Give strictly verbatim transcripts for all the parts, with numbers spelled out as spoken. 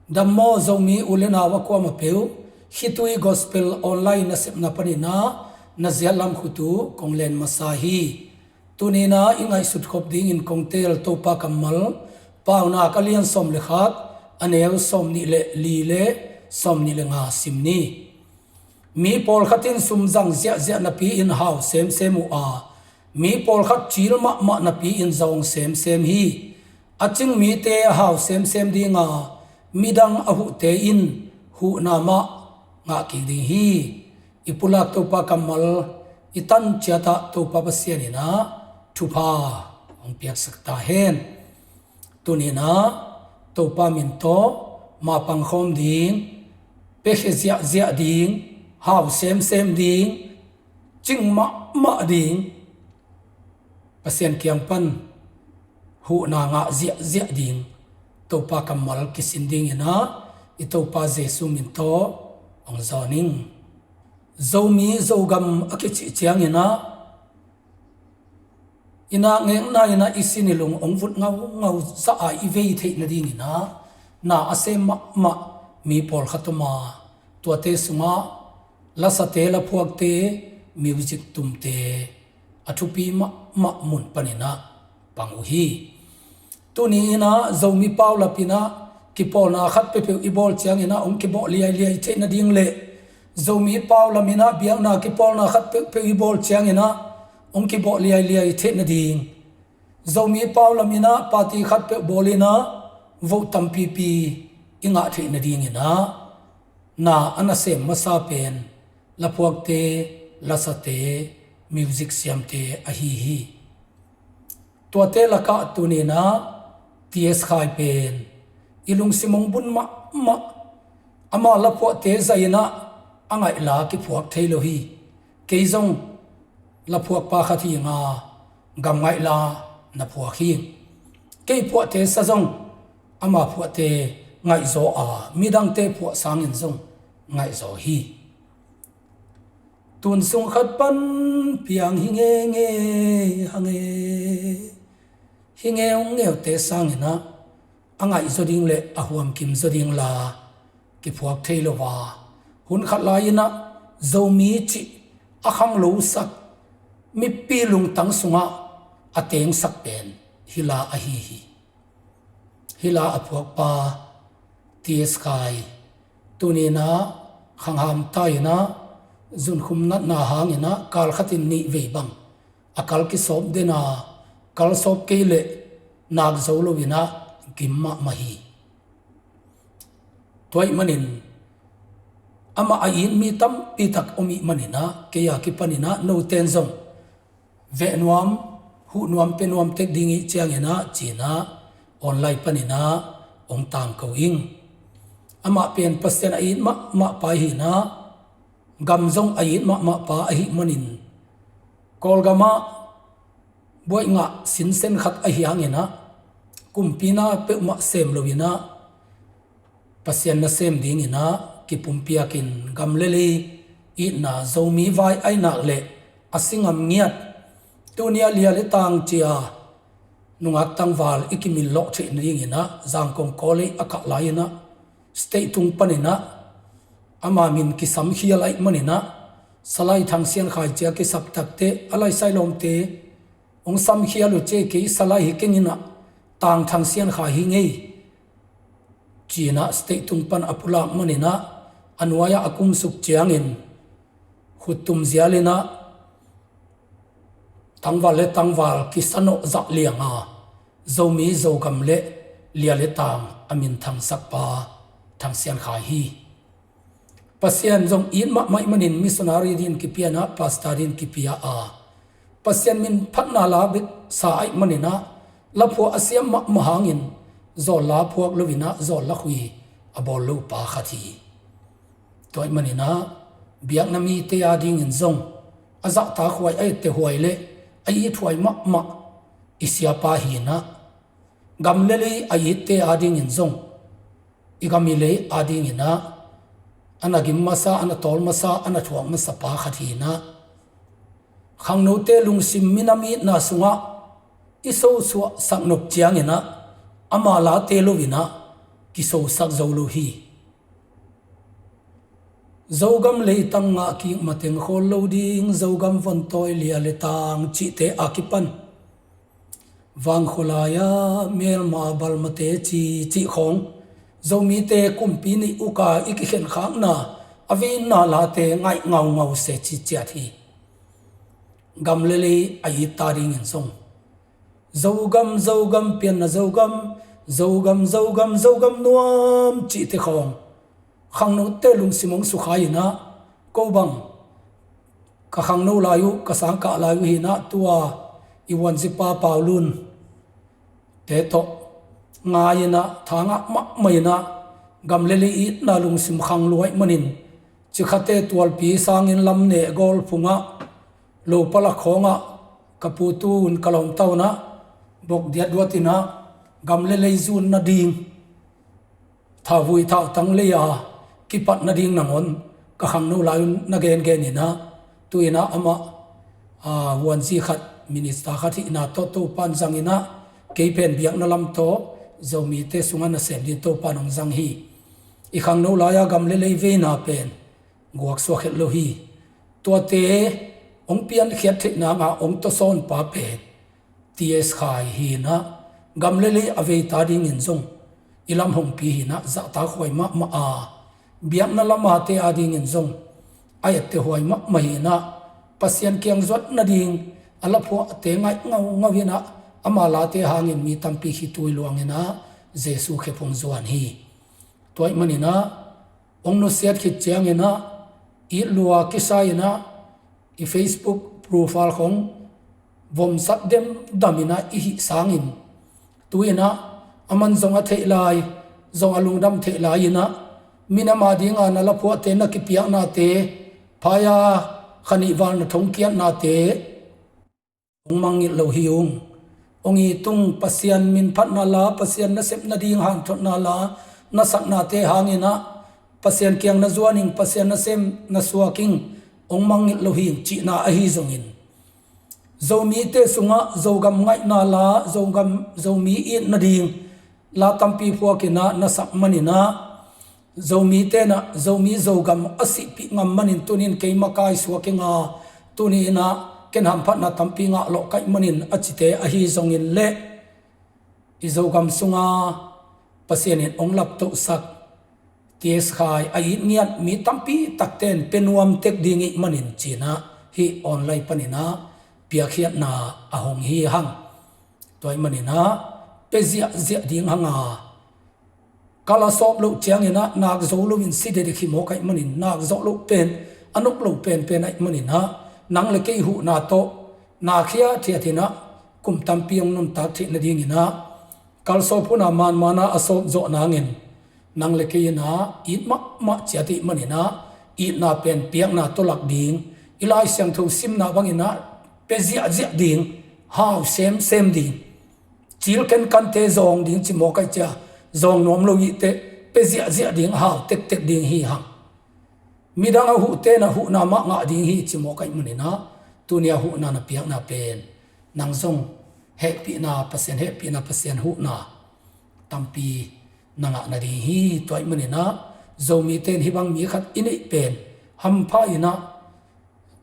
Dam maw Zomi u le nau a kuamah peuh, khitui Gospel online nasepna panin ah na ziatlam khut uh kong len masa hi. Tuni-in ah i ngaihsut khop dingin kong teel Topa kammal Paunak a lian sawm le khat, a neu sawmnih le li le sawmnih le nga sim ni. Mi pawlkhat in sum zang ziahziah napi-in hau semsem uh a, mi pawlkhat cil mahmah napi-in zawng semsem hi. A cing mite a hau semsem ding a, midang a huhte in huhna mah ngah kik ding hi. I pulak Topa kammal i tan ciat ah Topa Pasian in ah thupha hong piaksak ta hen. Tuni-in ah Topa min tawh mapang khawm ding, piakhia ziahziah ding, hau semsem ding, cing mahmah ding, Pasian kiang pan huhna ngah ziahziah ding Topa kammal kisin dingin ah i Topa Jesu min tawh hong zawn ing. Zomi Zogam a kicih ciangin ah i nakngekna in ah i sin i lung hong vut ngaungau zah a i vei theih nadingin ah na a sem mahmah mi pawlkhat om a, tuate sungah lasate, laphuakte, music tumte a thupi mahmah mun panin ah pang uh hi. Tuni-in ah Zomi paulap in ah kipawlna khat peuhpeuh i bawl ciangin ah hong kibawh liailiai theih nading le Zomi paulam in ah biakna kipawlna khat peuhpeuh i bawl ciangin ah hong kibawh liailiai theih nading, Zomi paulam in ah party khat peuh bawl in ah vote tampipi i ngah theih nadingin ah na a nasem masa pen laphuakte, lasate, music siamte ahi hi. Tuate lakah tuni-in ah T S Khai pen i lungsim hong bun mahmah. Ama laphuahte zah in ah a ngaih la kiphuak thei lo hi. Kei zong laphuakpa khat hi ing a, gam ngaih la na phuak hi. Kei phuahte sa zong ama phuahte ngaihzaw a, midangte phuah sangin zong ngaihzaw hi. Tun sung khat pan piang hi ngeingei hang e. Hi ngeingeite sangin ah a ngaihzaw ding le a huamkim zaw ding la kiphuak thei lo a, hun khat lai-in ah Zomi cih a khanglosak, mipi lungtang sungah a tengsak pen hih la ahi hi. Hih la a phuakpa T S Khai tuni-in ah khang hamta in ah zunkhum natna hangin ah kal khatin nih vei bang a kal kisawp den a, kal sawp kei leh nak zo lo-in ah gim mahmah hi. Tua ahih manin amah a it mi tampi tak om ih manin ah kei a kipanin ah note in zong veh nuam, huh nuam, pia nuam tek ding ih ciangin ah ci-in ah online panin ah hong tangko ing. Amah pen Pasian a it mahmah pa hi-in ah gam zong a it mahmah pa ahih manin Kawlgam ah buaih ngah sinsen khat ahi hangin ah kumpi na peuhmah sem lo-in ah Pasian nasem dingin ah kipumpiakin gam le lei itna Zomi vai ainak le a singam ngiat, tuni a lia le tang ci-a nungak tangval i kimil lawh theih nadingin ah Zangkong College a kah lai-in ah state tung panin ah ama min kisamkhial ahih manin ah Salai Thang Sian Khai ci-a kisap takteh a laisai lawmte hong samkhial uh ci, kei Salai hi keng in ah Tang Thang Sian Khai hi ngei ci-in ah state tung pan a pulak manin ah a nuai-ah a kumsuk ciangin khuttum zialin ah tangval le tangval kisanawh zah liang a Zomi Zogam le lia le tang a minthangsak pa Thang Sian Khai hi. Pasian zong it mahmah ih manin missionary dingin kipia in ah pastor dingin kipia a, Pasian min phatna la bek sa ahih manin ah laphuah a siam mahmah hangin zawl la phuak lo-in ah zawl lakhui a bawl lo pa khat hi. Tua ahih manin ah biakna mite adingin zong a zahtakhuai, a ettehuai le a ithuai mahmah i siapa hi-in ah gam le lei a itte adingin zong i gam i lei adingin ah a na gim masa, a na tawl masa, a na thuak masa pa khat hi-in ah khangnote lungsim minam itna sungah i sosuahsak nop ciangin ah ama late lo-in ah i sosak zo lo hi. Zogam leitang ngah kik mateng khawl lo ding, Zogam vontawi lia le tang cihte a kipan vangkhua lai-a melma balmate ci cih khawng, Zomite kumpi nih uka i kikhenkhakna a veina late ngaih ngaungau se ci ciat hi. Gam le lei a it ta dingin zong Zogam, Zogam, pianna Zogam, Zogam, Zogam, Zogam nuam cihte khawng khangnote lungsim hong sukhai inah, ko bang ka khangno lai uh, ka sangkah lai uh hinah, tua i vuanzipa Paulun te tawh ngai inah, thangah mahmah inah, gam le lei itna lungsim khangluai manin, cikhate tualpi sangin lam neh gawl phungah, lo palak khawngah ka pu tun ka lawmta unah bok diatduat inah, gam le lei zun nading, thauvui thautang lei-a kipat nading nangawn ka khangno lai un na gengen inah, tu inah amah, a, vuanzi khat, minister khat hihna tawh Topan zang inah, kei pen biakna lam tawh Zomite sungah nasem ding Topan hong zang hi. I khangno lai-a gam le lei veina pen guaksuak het lo hi. Tuate hong piankhiat theih nanga hong tawsawnpa pen T S Khai hinah, gam le lei a veita dingin zong i lam hongpi hinah, zahtakhuai mahmah a, biakna lamate a dingin zong a ettehuai mahmah hinah, Pasian kiang zuat nading a laphuahte ngaih ngaungau hinah, ama late hangin mi tampi khitui luang inah, Jesu khe phung zuan hi. Tua ahih maninah, hong nusiat khit cianginah, itlua kisa inah, i Facebook profile khawng vomsak demdam inah i hih sangin, tu inah aman zong a theih lai, zong a lungdam theih lai inah, minam a dinga na laphuahte, na kipiaknate, phaia khanihval na thongkiatnate hong mangngilh lo hi ung. Hong it ung, Pasian min phatna la, Pasian nasep nading hanthotna la, na saknate hanginah Pasian kiang na zuan ing, Pasian nasem na suak ing, hong mangngilh lo hi ing cihna ahi zongin, Zomite sungah Zogam ngaihna la, Zogam, Zomi it nading la tampi phuak inah na sak maninah, Zomi tenah Zomi Zogam a sihpih ngam manin, tunin kei makai suak inga, tuni inah ken hamphatna tampi ngah lawh kaih manin a cite ahi zongin leh, i Zogam sunga Pasian in hong laptohsak T S Khai a it ngiat mi tampi takten pia nuam tek ding ih manin cinah, hih online paninah piakkhiatna a hong hi hang. Tua ih maninah pia ziahziah ding hanga, kal a sawp loh cianginah nak zo loin si dedik hi mawk ahih manin, nak zawh loh pen, a nop loh penpen ahih maninah, nang le kei huhna tawh na khiathiat inah kum tampi hong nuntak theih nadinginah, kal sawp huna manmana a sawp zawh nangin, nang le kei inah it mahmah ciat ih maninah, itna pen piakna tawh lak ding, i Lai Siangtho simna banginah pia ziahziah ding, hau semsem ding, cil kenkante zawng ding ci mawk ahih cia, zawng nuam lo ihteh pia ziahziah ding, hau tektek ding hi hang. Midang a huhte na huhna mah ngah ding hi ci mawk ahih maninah, tuni a huhna na piakna pen nang zong hehpihna Pasian, hehpihna Pasian huhna tampi na ngah nading hi. Tua ih maninah Zomite in hih bang mi khat i neih pen hampha inah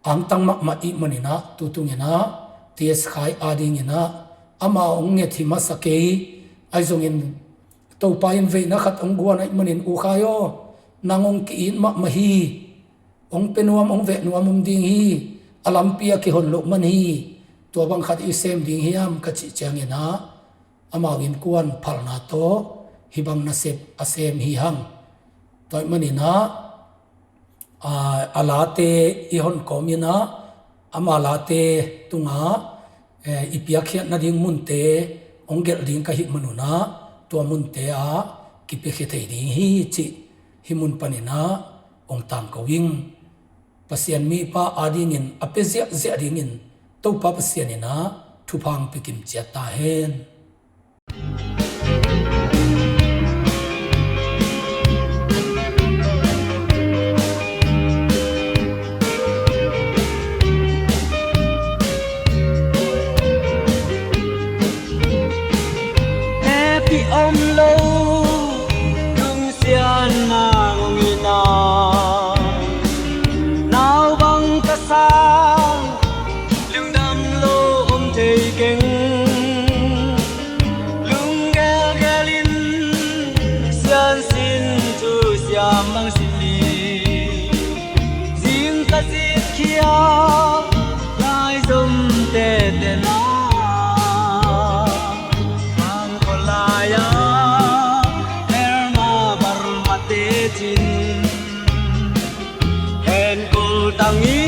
angtang mahmah ih maninah, tutunginah T S Khai adinginah ama hong nget hi masa kei. Ahi zongin Topa in veina khat hong guan ahih manin, U Khai aw, nang hong ki-it mahmah hi. Hong pia nuam, hong veh nuam om ding hi. A lampi a kihon loh man hi. Tua bang khat i sem ding hiam ka cih cianginah, amau innkuan phalna tawh hih bang nasep a sem hi hang. Tua ih maninah, a, a late i hon kawminah, ama late tungah, eh, i piakkhiat nading munte hong gelh ding ka hih manunah, tua munte ah kipiakhia thei ding hi cih hih mun paninah hong tangko ing. Pasian mipa adingin a pia ziahziah dingin Topa Pasian inah thupha hong pia kim ciat ta hen. Hehpih om lo, Bang sili zing ka zit khia lai zom te te na bang ko lai a Burma Burma te cin hen kul tangi